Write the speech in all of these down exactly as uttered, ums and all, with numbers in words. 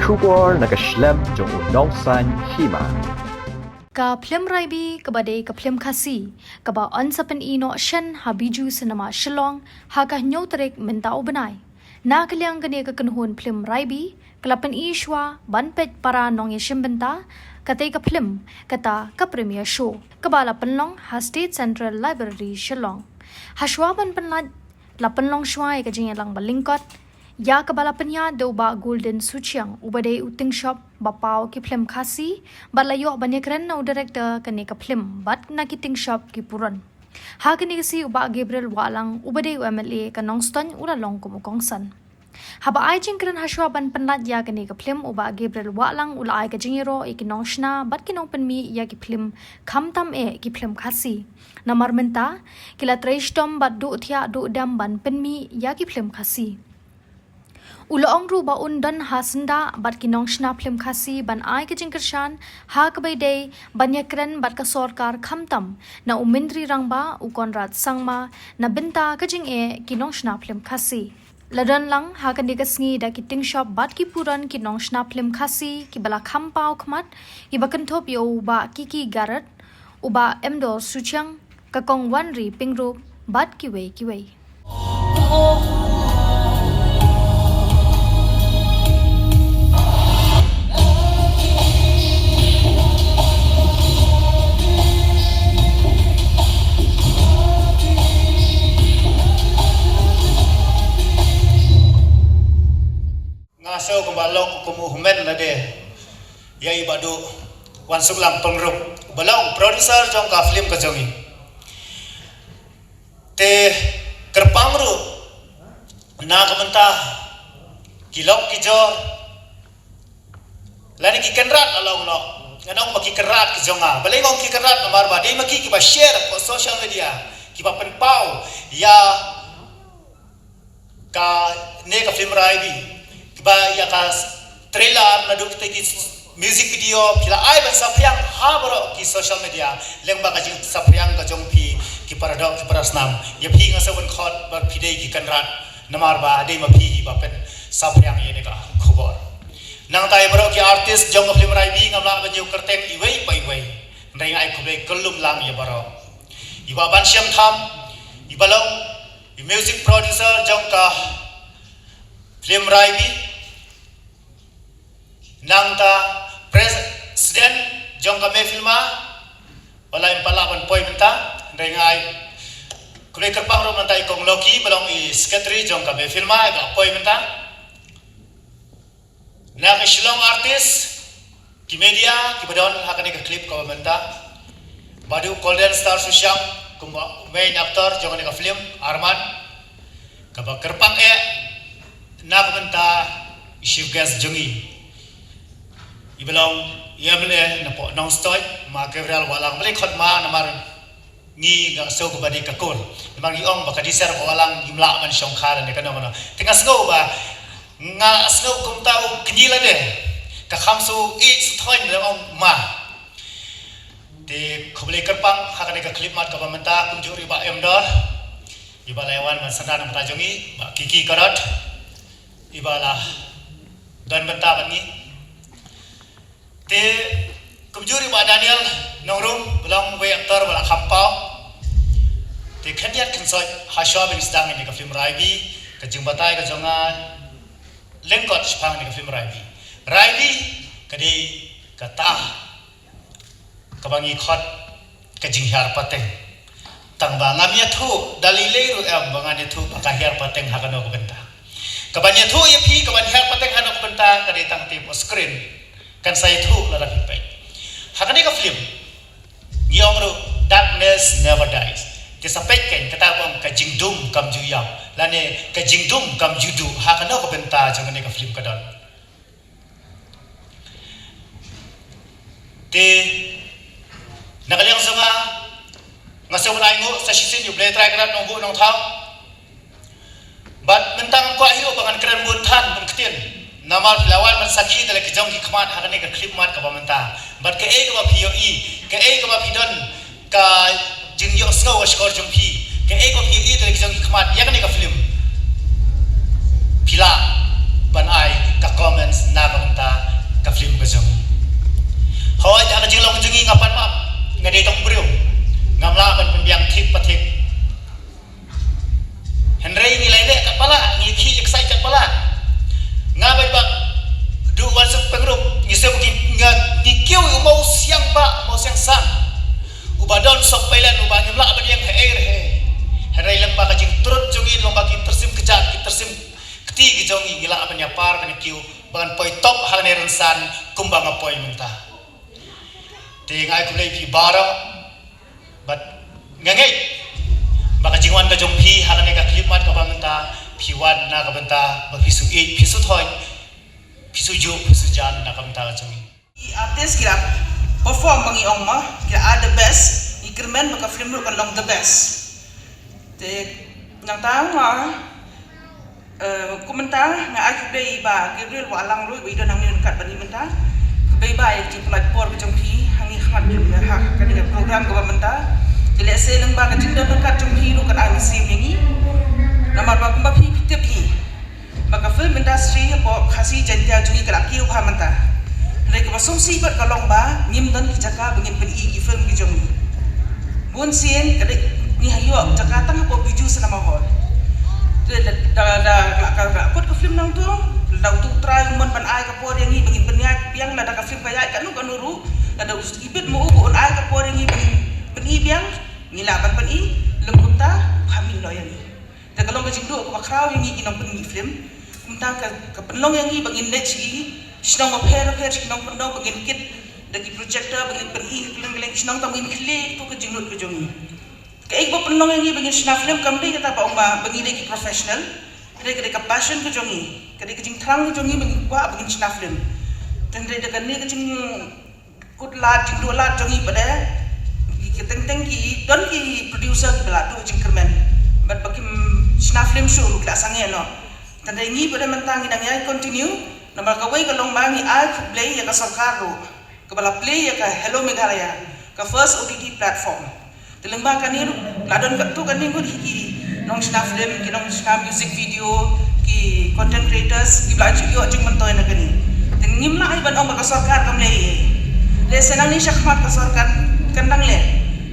Khubor na ka shlem jong u nongsan hima. Ka phlim Raibi kaba dei ka phlim Khasi kaba yn sa pyni noh shen ha Bijou Cinema Shillong ha ka hynñiew tarik mynta u bnai. Na ka liang kane ka kynhun phlim Raibi ka la pyni shuwa ban peit para nongïashim bynta, kata ka phlim, kata ka premiere show kaba la pynlong ha State Central Library Shillong. Ha shuwa ban pynlait la pynlong shuwa ïa ka jingïalang ba lyngkot ïa kaba la pynïaid da u Bah Golden Suchiang uba dei u tyngshop ba paw ki phlim Khasi, bad la ïoh ban ïakren na u director kane ka phlim bad na ki tyngshop ki puron. Ha kane ka sngi u Bah Gabriel Wahlang uba dei u M L A ka Nongstoiñ u la long kum u kongsan. Haba ai jingkren ha shuwa ban pynlait ïa kane ka phlim, u Bah Gabriel Wahlang u la ai ka jingïaroh ïa ki nongshna bad ki nongpynmih ïa ki phlim khamtam eh ki phlim Khasi. Namar mynta ki la trei shitom bad duh thiah duh dem ban pynmih ïa ki phlim Khasi. U la ong ruh ba un don ha syndah bad ki nongshna phlim Khasi ban ai ka jingkyrshan ha kaba ïadei ban ïakren bad ka sorkar khamtam na u Myntri Rangbah u Conrad Sangma na bynta ka jingeh ki nongshna phlim Khasi. La don lang ha kane ka sngi da ki tyngshop bad ki puron ki nongshna phlim Khasi kiba la kham paw khmat, kiba kynthup ïa u Bah Kiki Garrett, u Bah Emdor Suchiang, ka Kong Wanri Pyngrope bad kiwei kiwei. Nga sngew kumba long kum u hynmen lade ïa i Bah Duh Wansuklang Pyngrope, uba long producer jong ka film ka jong i. Te kyrpang ruh na ka bynta ki lok ki jor lane ki kynrad la long noh. Ngan ong ba ki kynrad ki jong nga. Balei nga ong ki kynrad? Namar ba dei ma ki kiba share ha social media, kiba pynpaw ïa kane ka film Raibi, kiba ïa ka trailer naduh kita ki music video ki la ai ban saphriang ha baroh ki social media. Lyngba ka jingsaphriang ka jong phi ki para doh ki para snam, ïa phi nga sngew ban khot ba phi dei ki kynrad, namar ba dei ma phi hi ba pynsaphriang ïa kane ka khubor. Nangta ïa baroh ki artist jong ka film Raibi ngam lah ban ïa kyrteng iwei pa iwei, hynrei nga ai khublei kyllum lang ïa baroh. I Bah Banshiang Tham, iba long i music producer jong ka film Raibi. Nangta president jong ka Mehfilma, ba la ym pat lah ban poi mynta, hynrei nga ai khublei kyrpang ruh mynta ïa i Kong Loki, ba long i secretary jong ka Mehfilma, iba la poi mynta. Na ka Shillong artist, ki media kiba don ha kane ka clip kaba mynta, Bah Duh Golden Star Suchiang kumba main actor jong kane ka film Arman, kaba kyrpang eh na ka bynta i chief guest jong i, iba long i M L A na poh Nongstoiñ, Ma Gabriel Wahlang. Balei khot Ma? Namar ngi, nga sngew kaba dei ka kur. Namar ngi ong ba ka Diser ka Wahlang ngim lah ban shongkha lane kano kano. Te nga sngew ba, nga sngew kumta u kñi lade, ka kham shu ïeit shu thoiñ lada ong Ma. Te khublei kyrpang ha kane ka clip mat kaba mynta, kumjuh ruh i Bah Emdor, iba la ïa wan ban synran na ka bynta jong ngi, Bah Kiki Garrett, iba la don bynta bad ngi. Te kumjuh ruh i Bah Daniel Nongrum, ba long uwei actor ba la kham paw. Te khyndiat khynsoit ha shwa ban sdang ïa kane ka film Raibi, ka jingbatai ka jong nga lyngkot shaphang ïa kane ka film Raibi. Raibi ka dei kata kaba ngi khot ka jinghiar pateng. Tang ba ngam ïathuh da lei lei ruh em ba ngan ïathuh ba ka hiar pateng ha kano ka bynta. Kaban ïathuh ïa phi kaban hiar pateng ha kano ka bynta ka dei tang te poh screen. Kan sa ïathuh lada phi peit. Ha kane ka film ngi ong ruh, "Darkness never dies." Te sa peit kein, kata ba ong, "Ka jingdum kam ju ïap lane ka jingdum kam ju duh." Ha kano ka bynta jong kane ka film ka don. Te na ka liang jong nga, nga sngew ban ainguh sa shisien ïa U Blei Trai Kynrad Nongbuh Nongthaw. Bad mynta ngam kwah hi ruh ba ngan kren bun than bun ktien, namar phi la wan ban sakhi da la ki jong ki khmat ha kane ka clip mat kaba mynta. Bad kaei kaba phi ïohi, kaei kaba phi don ka jingïohsngew ha shkor jong phi, kaei kaba phi ïohi da la ki jong ki khmat ïa kane ka film, phi lah ban ai ka comments na ka bynta Jinglong jong ngi nga pan map, nga dei tang briew. Ngam lah ban pynbiang thik pathik. Hynrei ngi lai leh kat palat, ngi khih ïa ksai kat palat. Nga bad i Bah Duh Wansuk Pyngrope, ngi sngewbha ngi, nga, ngi kiew ïa u Mawsiang Bah, Mawsiang Sang. Uba don sop pailan, uba ngim lah ban ïeng ha ei ha ei. Hynrei lyngba ka jingtrud jong ngi, lyngba ki tyrsim kjat, ki tyrsim kti ki jong ngi, ngi lah ban ïapar, ban ïakiew, ban poi top hangne rynsan, kumba nga poi mynta. Te nga ai khublei phi baroh. Bad nga ngeit ba ka jingwan ka jong phi ha kane ka khyllipmat kaba mynta, phi wan na ka bynta ba phi shu ïeit, phi shu thoi, phi shu juh, phi shu jan na ka bynta ka jong ngi. Ki artist ki la perform ba ngi ong ma, ki la are the best, ngi kyrmen ba ka film ruh kan long the best. Te nangta nga, eh, kumta nga ai khublei ïa i Bah Gabriel Wahlang ruh, ba i don hangne ryngkat bad ngi mynta. Khublei Bah ïa ka jingpynlait por ka jong phi hangne ha khmat jong ngi ha kane ka program kaba mynta. Te lehse lyngba ka jingdon ryngkat jong phi ruh kan ai mynsiem ïa ngi. Namar ba kumba phi, phi tip hi ba ka film industry hapoh Khasi Jaiñtia jong ngi ka la kiew bha mynta. Hynrei kaba sngewsih bad ka long ba ngim don ki jaka ba ngin pyni ki film ki jong ngi. Bun sien ka dei ngi ha ïoh jaka tang hapoh Bijou Cinema Hall. Te da, da, da, la ka, la kut ka film nangto, la utu u trai u mon ban ai ka por ïa ngi ba ngin pynïaid biang, lada ka film ka ïaid katno katno ruh, lada u ibit mo u ba un ai ka por ïa ngi ba ngin pyni biang, ngi lah ban pyni, lym kumta, u kham ïehnoh ïa ngi. Te ka long ka jingduh kaba khraw ïa ngi ki nongpynmih film. Kumta ka, ka pynlong ïa ngi ba ngin leit sha ki shnong bapher bapher, sha ki nongkyndong ba ngin kit da ki projector ba ngin pyni ha kylleng kylleng ki shnong, tang ba ngin khlieh ïa ka jinglut ka jong ngi. Kaei kaba pynlong ïa ngi ba ngin shna film kam dei kata ba ong ba, ba ngi dei ki professional. Ka dei, ka dei ka passion ka jong ngi, ka dei ka jingthrang ka jong ngi ba ngi kwah ba ngin shna film. Te hynrei da kane ka jing kut lad, jingduh lad jong ngi pat de, ki, ki teng teng ki don ki producer kiba la duh jingkyrmen, bad ba kim shna film shuh ruh ki la sangeh noh. Tang dei ngi pat de mynta ngi dang ïai continue. Namar kawei ka long ba ngi ai khublei ïa ka sorkar ruh kaba la plie ïa ka Hello Meghalaya, ka first O T T platform. Te lyngba kane ruh la don katto katne ngut hi ki nongshna film, ki nongshna music video, ki content creators kiba la ju ïoh jingmyntoi na kane. Te ngim lah ai ban ong ba ka sorkar kam leh ei. Lehse nangne shakhmat ka sorkar kan dang leh.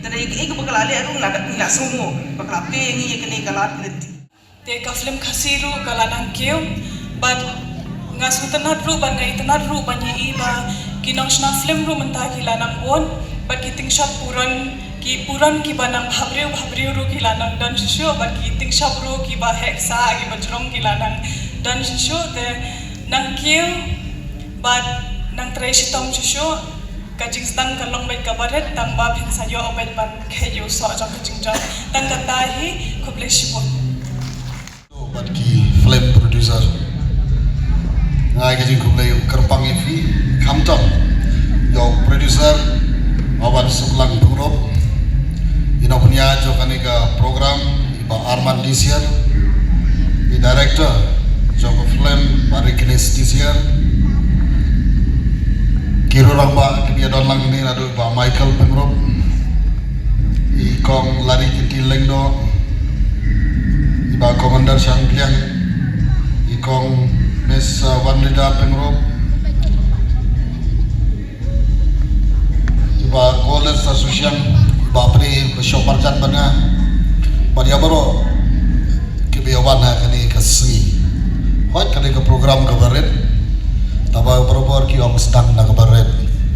Te da ïa kiei kiba ka la leh ruh ngi la, ngi la sngewnguh ba ka la plie ïa ngi ïa kane ka lad ka lynti. Te ka film Khasi ruh ka la nang kiew, bad nga sngewtynnat ruh bad nga itynnat ruh ban ïohi ba ki nongshna film ruh mynta ki la nang bun, bad ki tyngshop puron, ki puron kiba nang bhabriew bhabriew ruh ki la nang don shuh shuh, bad ki tyngshop ruh kiba heh sah kiba jrong ki la nang don shuh shuh. Te nang kiew bad nang trei shitom shuh shuh. Ka jingsdang ka long beit kaba rit, tang ba phin sa ïoh beit ban khet ïa u soh jong ka jingjop. Tang kata hi, khublei shibun. Bad ki film producer, nga ai ka jingkhublei kyrpang ïa phi, khamtam ïa u producer Bah Wansuklang Pyngrope, ïa u nongpynïaid jong kane ka program, i Bah Arman Disiar, i director jong ka film Bah Riknis Disiar, ki rangbah kiba ïa don lang hangne naduh i Bah Michael Pyngrope, i Kong Larry Kynti Lyngdoh, i Bah Commander Shangliang, i Kong Miss, uh, Wanrida Pyngrope, i Bah Collins Sasusiang, i Bah Pri, i Bah Shoparjan Banga, bad ïa baroh kiba ïa wan ha kane ka sngi. Hooid, kane ka program kaba rit, tangba barabor ki ong sdang na kaba rit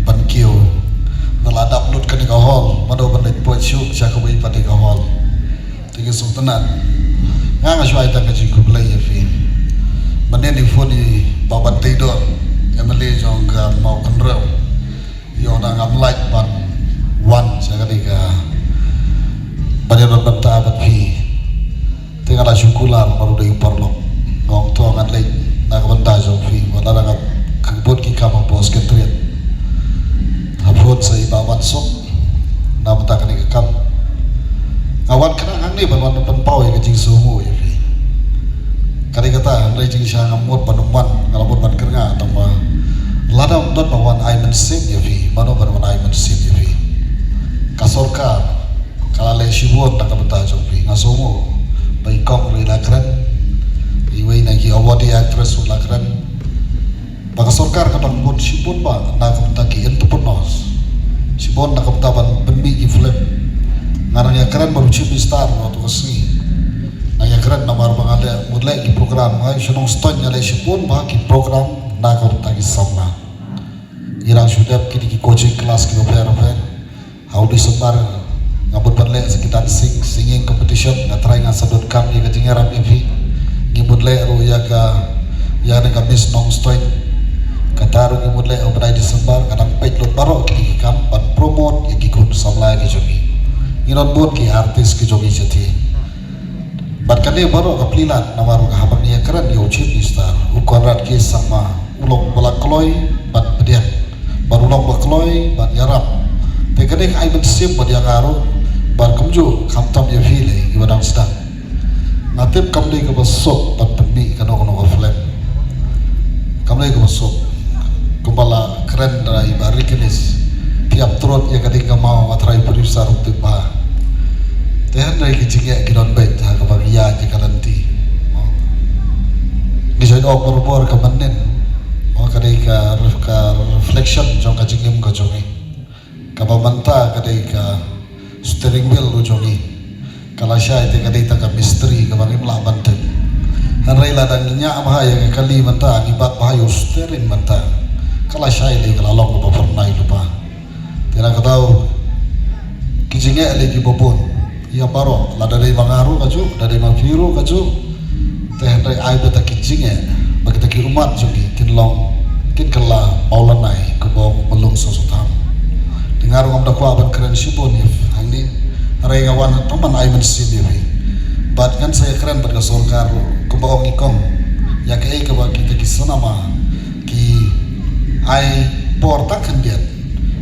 ban kiew. Lada la dap lut kane ka hall, mano ban leit poi shuh sha kawei pat ka hall. Te ki sngewtynnat. Nga nga shu ai tang ka jingkhublei ïa phi. Mynne i phone i Bah Banteidor, M L A jong ka Mawkynrew. Ïoh na ngam lait ban wan sha kane ka ban ïa don bynta bad phi. Te nga la shu kular baroh dei u paralok. Nga ong to ngan leit na ka bynta jong phi. Wat la da nga kyrpad ki kam hapoh Secretariat. Ha phone sa i Bah Wansuk na bynta kane ka kam. Nga wan khnang hangne ban wan pynpaw ïa ka jingsngewnguh ïa phi. Ka dei kata, hynrei jingshisha ngam mut ban ym wan, nga la mut ban kyrngah, tangba lada ym don ba wan ai mynsiem ïa phi, mano ban wan ai mynsiem ïa phi? Ka sorkar ka la leh shibun na ka bynta jong phi. Nga sngewnguh ba i Kong ruh i la kren, iwei na ki awardee actress ruh la kren. Ba ka sorkar ka dang bun shibun ba na ka bynta ki entrepreneurs. Bun na ka bynta ban pynmih ki film. Nga nang ïakren bad u Chief Minister na tu ka sngi. Nang ïakren namar ba nga leh mut leh ki program, nga shu Nongstoiñ nga leh shibun bha ki program na ka bynta ki samla. Ngi dang shu dep kine ki coaching class kiba pher bapher. Ha u December nga mut ban leh sa ki dancing, singing competition, nga trai, nga sa donkam ïa ka jingïarap ïa phi. Ngi mut leh ruh ïa ka, ïa kane ka Miss Nongstoiñ. Kata ruh ngi mut leh ha u bnai December, ka dang peit lut baroh kine ki kam ban promote ïa ki khun samla ki jong ngi. Ngi don bun ki artist ki jong ngi shatei. Bad kane baroh ka plie lad namar ba haba ngi ïakren ïa u Chief Minister, u Conrad K Sangma, u long ba la kloi ban pdiang, bad u long ba kloi ban ïarap. Te kane ka ai mynsiem bad ïa nga ruh, bad kumjuh khamtam ïa phi lei kiba dang sdang. Nga tip kam dei kaba suk ban pynmih kano kano ka film. Kam dei kaba suk. Kumba la kren da i Bah Rikinis, phi ap trot ïa ka ding ka maw, nga trai producer ruh tip bha. Te hynrei ki jingeh ki don beit ha kaba ngi ïaid ïa ka lynti. Ngi shu ïoh barabor ka mynnin. Ka dei ka, ka reflection jong ka jingim ka jong ngi. Kaba mynta ka dei ka steering wheel ruh jong ngi. Ka lashai te ka dei tang ka mistri kaba ngim lah ban tip. Hynrei lada ngi ñiah bha ïa ka kali mynta, ngi bat bha ïa u steering mynta, ka lashai lei ka la long kaba phyrnai lypa. Te na ka daw ki jingeh lei kiba bun. Ïa baroh, lada dei ma nga ruh kajuh, lada dei ma phi ruh kajuh. Te hynrei ai ba kita ki jingeh, ba kita ki ummat jong ngi kin long, kin kylla mawlynnai, kumba ong u Malung Soso Tham. Te nga ruh ngam da kwah ban kren shibun ïa phi hangne. Hynrei nga wan tang ban ai mynsiem ïa phi. Bad ngan sa ïakren bad ka sorkar ruh, kumba ong i kong, ïa kaei kaba kita ki cinema ki ai por tang khyndiat.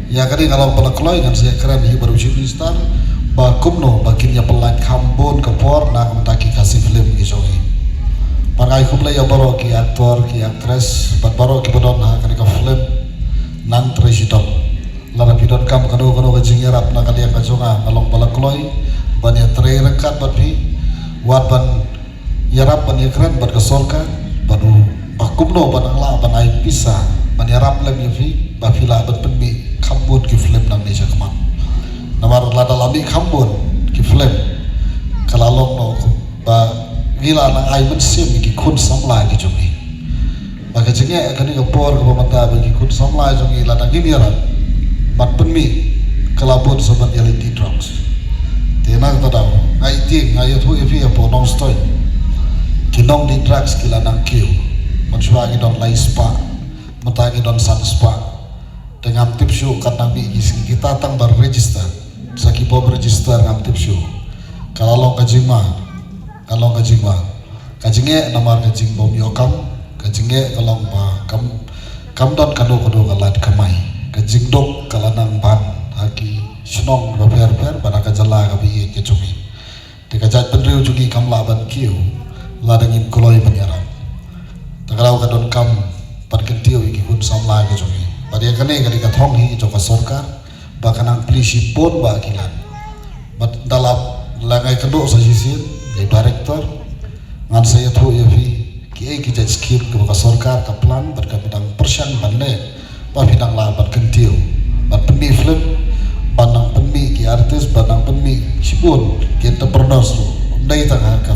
Ïa kane nga long ba la kloi, ngan sa ïakren hi bad u Chief Minister ba kumno ba kin ïa pyllait kham bun ka por na ka bynta ki Khasi film ki jong ngi. Bad nga ai khublei ïa baroh ki actor, ki actress, bad baroh kiba don ha kane ka film Nang Trei Shitom. Lada phi donkam kano kano ka jingïarap na ka liang ka jong nga, nga long ba la kloi ban ïatrei ryngkat bad phi, wat ban ïarap ban ïakren bad ka sorkar, bad u, ba kumno ban nang lah ban ai pisa ban ïarap lem ïa phi ba phi lah ban pynmih kham bun ki film nangne shakhmat. Namar lada la mih kham bun ki film, ka la long noh ba ngi la nang ai mynsiem ïa ki khun samla ki jong ngi. Ba ka jingeh kane ka por kaba mynta ba ki khun samla jong ngi lada ngim ïarap ban pynmih, ka la bun sa ban ïaleit drugs. Te na kata daw nga ïa tieng, nga ïathuh ïa phi hapoh Nongstoiñ, ki nongdie drugs ki la nang kiew. Mynshuwa ngi don lai spah, mynta ngi don san spah. Te ngam tip shuh katno nang mih ki sngi, kita tang ba register, sa ki bym register ngam tip shuh. Ka la long ka jingma, ka long ka jingma. Ka jingeh namar ka jingbym ïoh kam, ka jingeh ka long ba kam, kam don kano kano ka lad kamai. Ka jingduk ka la nang ban ha ki shnong bapher bapher bad ha ka jylla kaba ïeit ka jong ngi. Te ka jaitbynriew jong ngi kam lah ban kiew lada ngim kloi ban ïarap. Te ka daw ka donkam ban kyntiew ïa ki khun samla ki jong ngi. Bad ïa kane ka dei ka thong hi jong ka sorkar. Ba ka nang plie shibun ba ki lad. Bad da la, la ngai kynduh sa shisien, ngai director, ngan sa ïathuh ïa phi kiei ki jait skim kiba ka sorkar ka plan bad ka dang pyrshang ban leh, ba phi dang lah ban kyntiew, ban pynmih film, ban nang pynmih ki artist, ban nang pynmih shibun ki entrepreneurs ruh. Ym dei tang ha ka